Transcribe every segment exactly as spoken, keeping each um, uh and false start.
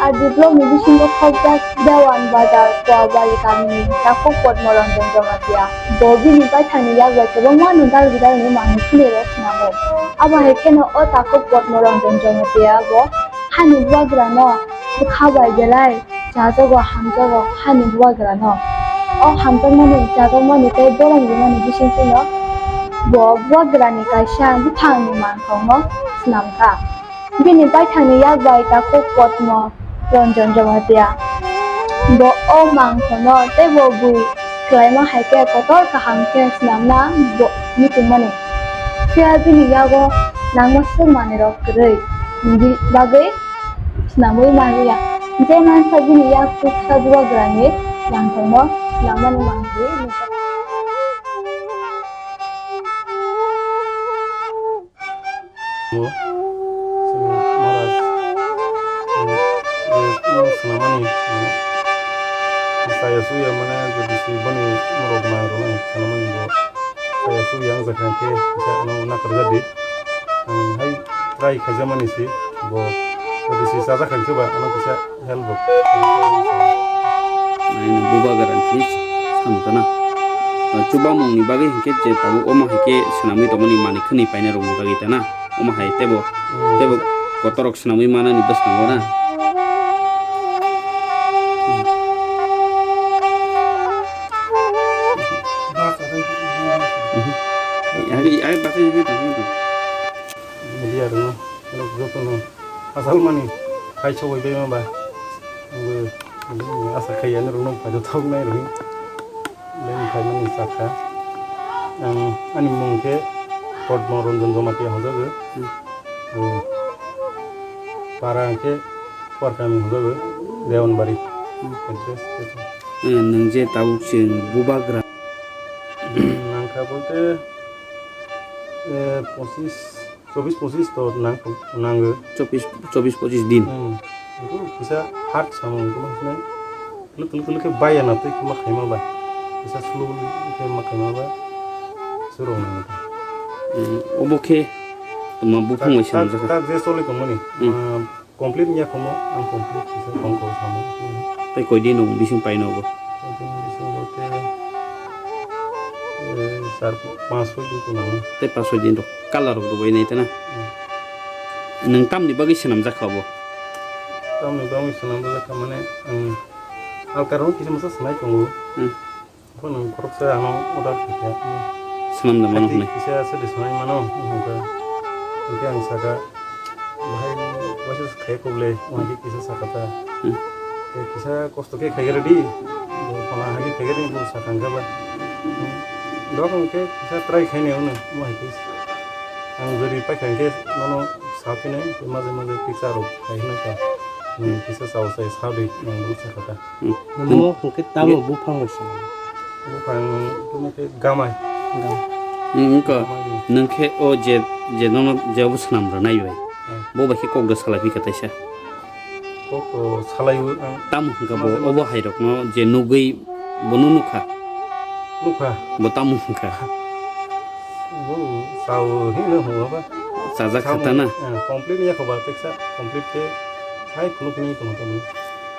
A diploma ni bisingo khobjak Dewan Bazar Kuabari kamini takhuk Padma Ranjan Jamatia. Bo bini baithangni yak bai kwbangma nodal bidal ni manwi phunirok swnamo. Abo hai kheno o takhuk Padma Ranjan Jamatia bo hani bubagrano bwkha bai belai chajago, hamjago hani bubagrano. O hamjakmani, chajakmani tei borok rimani bisingtwino bo bubagrani kaisa buphangni manthokno swnamkha. Bini baithangni yak bai takhuk Padma Ranjan Jamatia. Bo o mangthokno tei bo bui khlaima hai khe kotor kaham khe swnamna bo muchungmani. Phiya bini yago nangma swk manwirok kwrwi, hwnwi bagwi swnamwi manliya. Je mansa bini yak kuksa bubagrani mangthokno swnamnani manwi. Bo, chini Maharaj, um, je, um, swnamani, um, saya suya mane, jodi si boni morok nai rwna swnamani bo, saya suya ang jakha khe, kisa ano nakarjak di. Ang hai try khaijamani si, bo, jodi si chajak kha khe ba, ano kisa help rok. Naina bubagra ni samtana. Chubamung ni bagwi hinkhe je tabuk omo hai khe swnamwi tongmani manwi khwnwi paina rokni bagwi tana. Omo hai tebo, tebo kotorok swnamwi manani bwskango na. Ai, ai, baksa, baksa, baksa. Media rokno, jotono. Asalmani khai sogwi bai ma ba. Bo asa khai ani rokno phaito thok nai rwi. Leng khai mani sakha. Ang ani mung khe Padma Ranjan Jamatia hojago. Hmm. Para ang khe Kuarkami hojago. Dewanbari. Hmm. Address khe. Eh, nwng je tabuk chwng bubagra. Nangkha bolte, eh, pochis Chobis pochis to nang, nango. Chobis, chobis pochis din. Hmm. Itu kisa hard samung itu maksudnya. Kelu kelu kelu ke bayar nanti kuma khaima ba. Kisa slow ke ma khaima ba. Surung nango. Hmm. Obo khe tuma buphang waisa tak, nang jaka. Tak je soli tongmani. Hmm. Ah, complete nya komo, ang complete kisa kong kong samung. Tei koi din nung bising paino obo? Koi din bising bote, eh, sar, panch soi din to nango. Tei panch soi din rok. Colour rok rwbai nai tana. Hmm. Nwng tamni bagwi swnamjak kha obo? Tamni bagwi swnamjak kha mane, ang alkar rok kisa masa swnai tongo. Hmm. Phano khoroksa ano order khaikha. Swnamda mano hwnwi. Kisa se de swnai mano hwnka. Hwnkhe ang saka, bahai waisa khaikha le, wngkhe kisa saka ta. Hmm. Kisa kosto khe khaikha redi. Bo phano hagi khaikha redi, bo saka hwnkha ba. Dok hwnkhe kisa try khainai hwnwi, mo hai khe. Ang jodi paikha hwnkhe nono sa phinai, maje maje pizza rok khai hwnwi kha. Hmm, kisa chao sai sa dei, ang bo saka ta. Hmm. Mo hwnkhe tamo buphang bai swnam? Buphang hwnkhe gamai. Gamai. Hmm, wngkha. Gamai. Nwng khe o je, je nono je obo swnam rwnai bai. Hmm. Bo bai khe kok da salai phi kha taisa. Kok to salai o ang. Tamo hwnkha bo obo hai rok no je nugwi bo no nukha. Nukha. Bo tamo hwnkha. Bo sao hino hwnba. Chajak kha ta na? Eh, complete ya kho ba teksa, complete khe hai phunuk ni tong tong.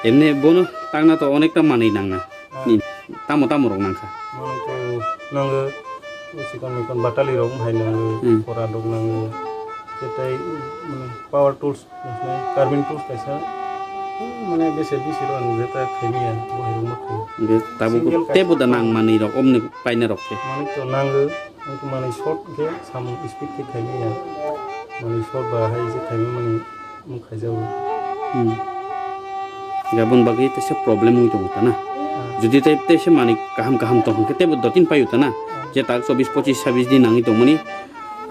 Emne bono tangna to onekta manwi nangna. Ah. Ni tamo tamo rok nangkha. Manwi to nango, sikon mikon batali rok hai nango, hmm, koran rok nango. Tei, mane, power tools, mane, carving tools kaisa, mane, bese bisi rok ang jeta khaimaya, bo hai rok ma khaio. Hwnkhe tabuk single tebo da kaisa nang manwi rok, omni paina rok khe. Manwi to nango, wngkha manwi short khe samung speed khe khaimaya. Manwi short ba hai je khaimani. Mung khaijago. Hmm. Gabon bagwi teisa problem wngwi tongo ta na? Hmm. Jodi tei teisa manwi kaham kaham tong hwnkhe teibo dotin paio ta na? Hmm. Je tak chobis pochis sabis din nangwi tongmani,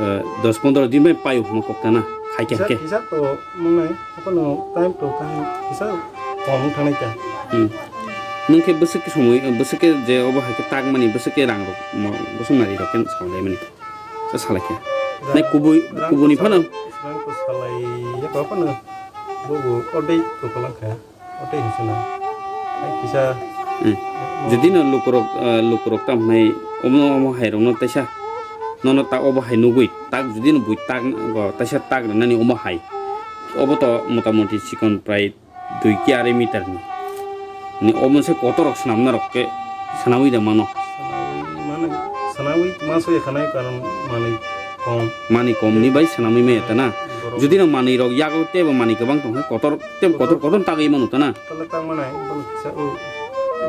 eh, dos pondro din bai paio hwnma kok ta na? Khaikhe kisa, hwnkhe. Kisa to mwnai, haphano time to kaham kisa kom wng thangnai ta. Hmm. Nwng khe bwswk khe somoi, bwswk khe je obo hai khe takmani, bwswk khe rang rok, mo-, bwswk nari rok khe salai mani. Sa salai khe. Nai kubui, kubuni phano. Rang to salai ya ko phano. Bobo odei ko kalang kha. Odei hinse na. Ai kisa. Hmm. Jodi no lukurok, eh, lukurok tam nai omo omo hai rok no taisa. Nono ta obo hai nugui. Tak jodi no bui tak go taisa tak nani omo hai. Obo to motamoti chikon prai. twi ki arai meter ni. Ni omo se kotor rok swnamna rok ke swnawi da mano. Swnawi mano, swnawi ma soi khanai karon manwi kom. Mani kom ni bai swnamwi maya ta na. Borok. Jodi no manwi rok yago tebo manwi kwbang tong khe kotor, tebo kotor, kotor tagwi mano ta na. Tala tang manai, bono kisa o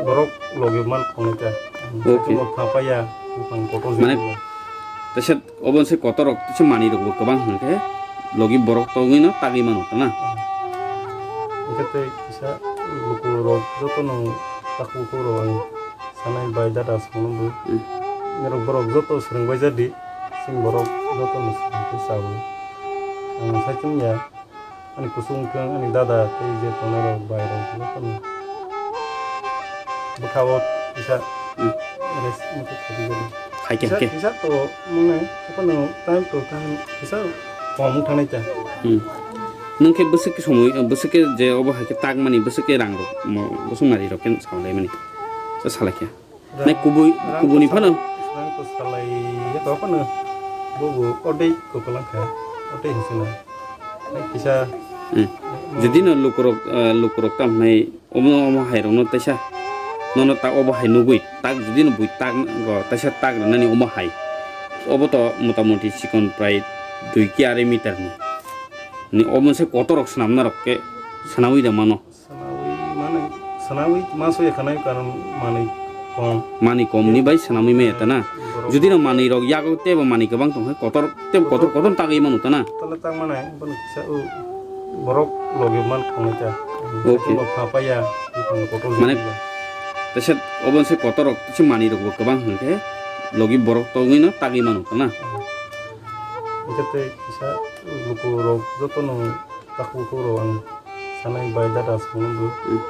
borok logi man khonai ta. Okay. Tebo phapaya, buphang kotor. Mane, jodi no. Teisa Obo se kotor rok se manwi rok bo kwbang hwnkhe logi borok tongwi no tagwi mano ta na. Hwnkhe tei kisa luku rok joto no takhuk rok ang sanai bai dada songno bo. Hmm. Norok borok joto swrwng bai jadi, chwng borok joto no swrwng khe chao. Ang sai chwng ya. Ani kusung wngkha ani dada tei je tongnai rok bai rok jotono bwkha o kisa. Hmm. Rest wngkha kisa, kisa to wngnai, haphano time to time kisa kom wngthanai ta. Hmm. Nwng khe bwswk khe somoi, bwswk khe je obo hai khe takmani, bwswk khe rang rok, mo-, bwswk mari rok khe salaimani. Sa salai khe. Nai kubui, kubuni phano? Rang to salai ya to phano. Bobo odei ko kalang kha. Odei hisina. Nai kisa. Hmm. Jodi no lukurok, eh, lukurok tam nai omo, omo hai rok no taisa. Nono ta obo hai nugui. Tak jodi no bui tak go taisa tak nani omo hai. Obo to motamoti chikon prai dui ki arai meter ni. Ni omo se kotor rok swnamna rok ke swnawi da mano. Sanawi mano, sanawi ma soi khanai karon manwi kom. Manwi kom ni bai swnamwi maya ta na. Borok. Jodi no manwi rok yago tebo manwi kwbang tong khe kotor, tebo kotor, kotor tagwi mano ta na. Tala tang manai, bono kisa o borok logi man khonai ta. Okay. Bo phapaya, buphang kotor. Mane, jodi ba. Teisa obo se kotor rok, se manwi rok bo kwbang hwnkhe logi borok tongwi no tagwi mano ta na. Hwnkhe tei kisa luku rok joto no takhuk rok ang sanai bai dada songno bo. Hmm.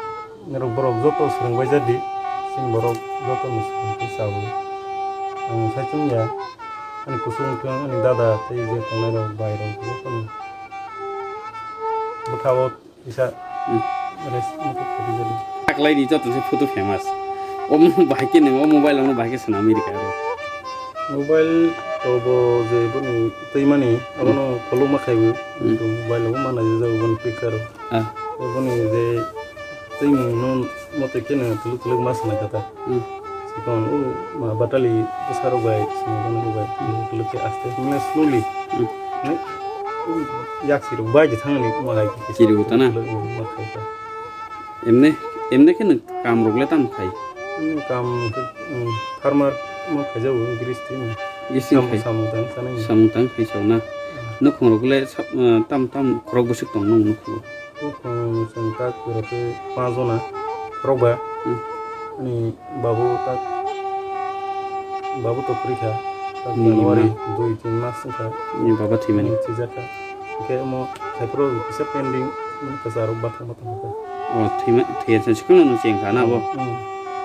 Norok borok joto swrwng bai jadi, chwng borok joto no swrwng khe chao. Ang sai chwng ya, ani kusung wngkha ani dada tei je tongnai rok bai rok joto no bwkha o kisa. Hmm. Rest wngkha khe jadi. Taklai di joto se photo famous. O mo-, bahai khe nang o mobile rok no bahai khe swnam America ro. Mobile to bo je boni twi mani, hmm, abono follow ma khai bo. Hmm. Mobile o mana je jago boni picture. Ah. Oboni je twi mung no mote khe no tuluk tuluk ma swnai kha ta. Hmm. Sikon o ma batali bwsa rok bai swnai kha nang bai tuluk tuluk khe aste mane slowly. Hmm. Mane yak sirok bai je thangni ma hai khe. Sirok ta na? Tuluk ma khai ta. Emne, emne khe no kam rok le tam khai? Emne kam khe, um, farmer ma khai jago, gristi ni. Gristi samung khai. Samung tang sanai. Samung tang khai sao na? Hmm. Nukhung rok le sab-, uh, tam tam khorok bwswk tong nung nukhung? Nukhung chwng tak pura khe panch jona, khorok ba. Hmm. Ani babu tak, babu to kwrwi kha. Tak ni January ma. Dui tin mas wngkha. Ni baba thwimani. Ni thwijak kha. Hwnkhe omo haiphuru kisa pending, mane kwcharo bakha ma tongkha. O, thwima-, thwiya se sikhuno no cheng kha na bo? Hmm.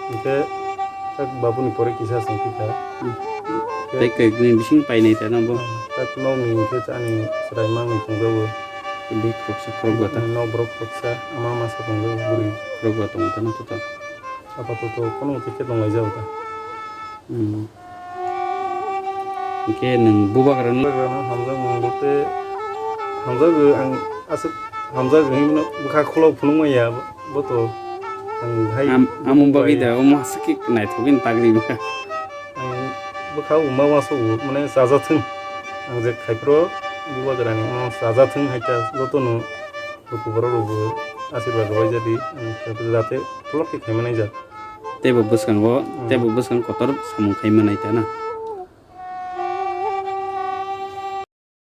Hwnkhe tak babuni pore kisa cheng thwikha. Hmm. Hwnkhe tei kok ni bising painai ta na bo? Hmm. Tak nokni hwnkhe ani chwrai mangni tongjago. Bik khoroksa khorokba ta? Nok borok khoroksa, ama masa tongjago bwrwi. Khorokba tongo ta na to ta? Apatoto kono tei khe tonglaijao ta. Hmm. Hwnkhe nwng bubagra no? Bubagra no hamjakmung bote hamjago ang aswk hamjago hinwi no bwkha khulok phunukma ya bo to ang hai am-, amung bagwi da omo aswk khe naithok khe tagri bwkha. Ang bwkha o ma uansukgo mane chajathwng ang je khaiphuru bubagra ni omo chajathwng hai khe jotono luku borok rokbo asirwad rwbaijadi ang jate kolok khe khaima naijak. Teibo bwskango, hmm, teibo bwskang kotor samung khai manai ta na.